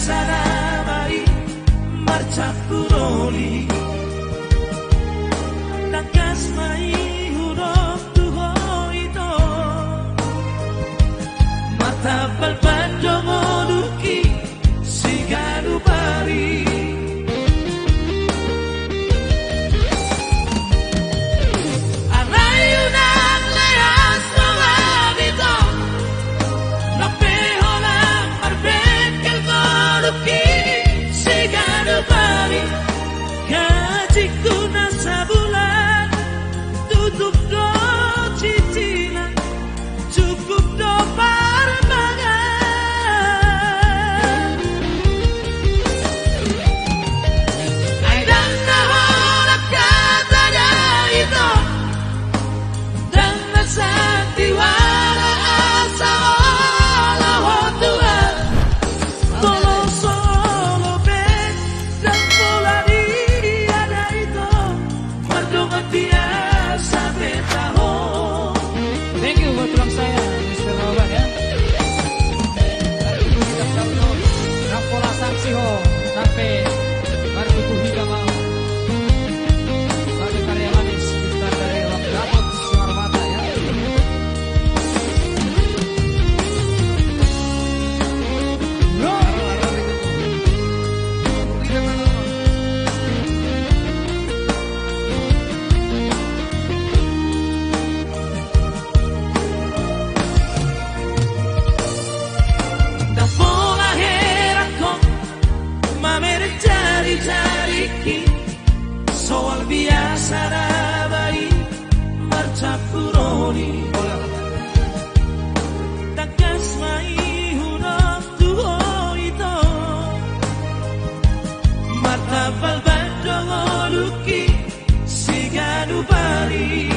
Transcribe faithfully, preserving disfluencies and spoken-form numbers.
Sada ma i marcampur oli. Tangkas ma i hudok tu ho ito. Martambal pandongan hu i siganup ari. Alai unang leas roham ito. Nang pe holan marbengkel godang i siganup ari. Gajingku na sabulan tutup do cicilan. Cukup do parmangan. Ai ndang na holan hata da ito. Ndang na santiwara asa olo ho tua. Tolo solo be ndang pola dia da ito. Mardongan biasa be taho. Thank you buat tulang saya, Mister Roban, ya. Nang pola sanksi ho, sampe marbuku higa mau. Bagi karya manis, Mister dari Rock Dapot, Suara Mata, ya. Ndang pola heran ho mamereng jari-jariki. Soal biasa nama i marcampur oli. Tangkas ma i hudok tu ho ito. Martambal pandongan hu i siganup ari.